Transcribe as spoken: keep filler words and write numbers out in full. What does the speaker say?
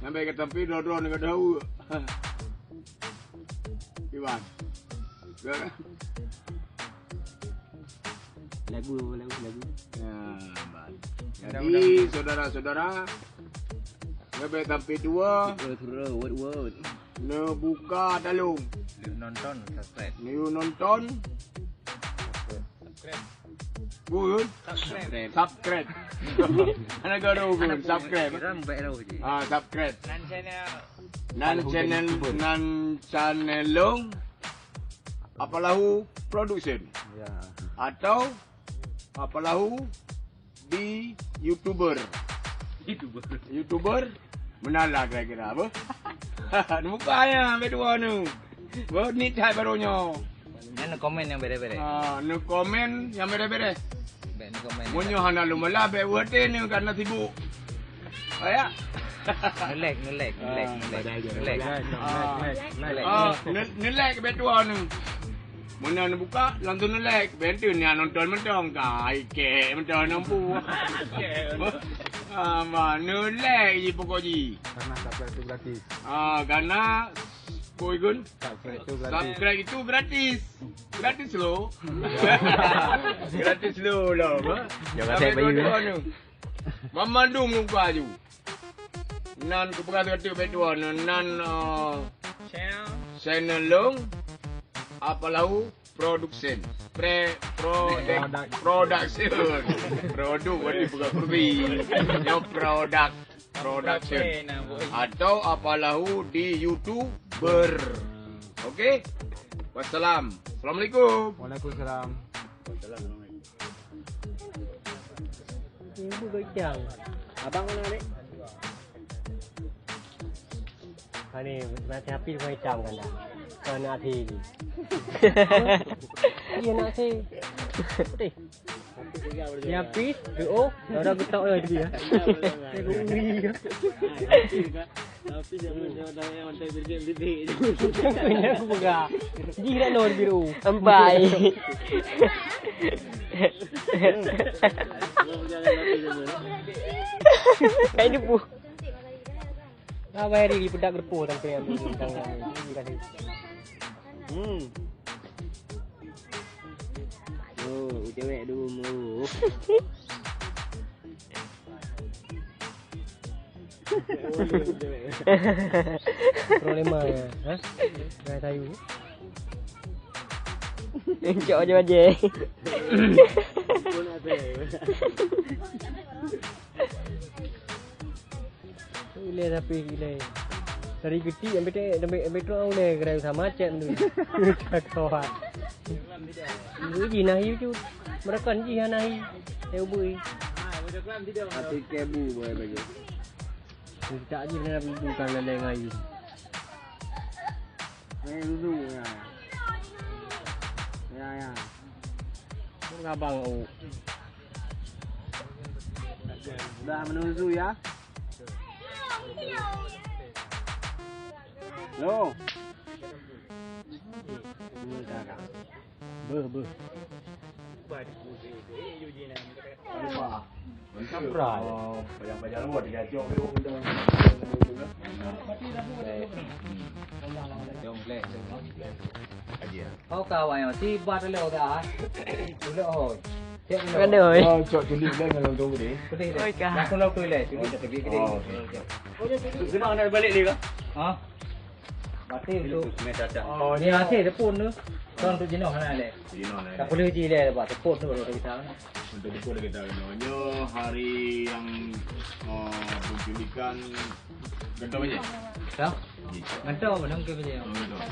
Sampai ka tampil droe-droe ngon dawa. Iwan. Lagu, lagu, lagu. Ya, baik. Jadi, saudara-saudara, sampai tampil dua. Terus, terus, word, word. Neubuka dalong. Yuk nonton, subscribe. Yuk nonton. Subscribe. Bun. Subscribe. Subscribe. Anak garu bun. Subscribe. Kita baik tahu je. Ah, subscribe. Nan channel. Nan channel, nan channel long. Apalahu Production. Ya. Atau Apalahu di YouTuber. YouTuber. YouTuber. Meunan lah kira-kira apa? Muka ya, berdua ni. Bau ni tak baru nyo. Nyan komen nyang beda-beda. Ah, ni komen nyang beda-beda. Bek ni komen. Munyo hana lom lah, bek wate ni karena sibuk. Oh ya. Nge-like, nge-like, nge-like, nge-like. Nge-like. Ah, nge-like bek dua ni. Meunan buka langsung nge-like. Benteu ni nonton mentong kai kek mentong nampu. Ah, ma nge-like ji pokok ji. Karena subscribe itu gratis. Ah, karena Boy Gun. Subscribe itu gratis. Subscribe itu gratis. Gratis lo. Gratis lo lo. Jangan saya bayu. Mamandum muka ju. Nan kupeugah teuka bek dua nan, nan uh, channel long Apalahu Production. Pre produk production. Produk wadi bukan kurbi. Nyo produk production. Atau Apalahu di YouTuber. Oke. Wassalam. Assalamualaikum. Waalaikumsalam. Ibu gocang. Abang mana dek? Ani mati api kau hitam kan dah. Kau nak api ni. Iya nak api. Putih. Dia api, oh, dah getok dah dia. Dia gurih. Tapi jangan jangan jangan mantai berjam titik. Aku pegang. Dia nak nol biru. Empat. Kain debu. Apa hari ni pedak gerpo sampai yang ni. Hmm. Oh, cewek dulu mu. Problema ya, ha? Dah tahu. Encok aja aja. Ilai tapi ilai. Dari getik sampai tek sampai sampai tu ulai gerai sama cek tu. Kawat. Ibu ji nahi tu. Merakan ji nahi. Saya ubui. Tapi kebu boleh bagi. Minta je kena bukan lalai ngayu. Ngayu dulu ya. Ya ya. Ngabang oh. Dah menuju ya. Lo. Beuh beuh. Lupa. Surprise. Oh, payah-payah luar dia jauh. Kau kawan yang tiba tu lo dah. Tulak hoi. Cek dulu. Aduh. Oh, cok tulis lah dalam tu tadi. Tulis dah. Oi, kah. Langsung lalu tulis. Tulis dah pergi kedai. Oh, okey. Kenapa nak balik ni kah? Ha? Batin tu. Oh, ni hasil tepun tu. Kau untuk jenuh mana le? Jenuh lah. Tak perlu ji le buat tepun tu kalau kita. Untuk tepun kita kena. Nyo hari yang uh, penculikan gentong aja. Dah? Gentong apa nang ke aja? Gentong.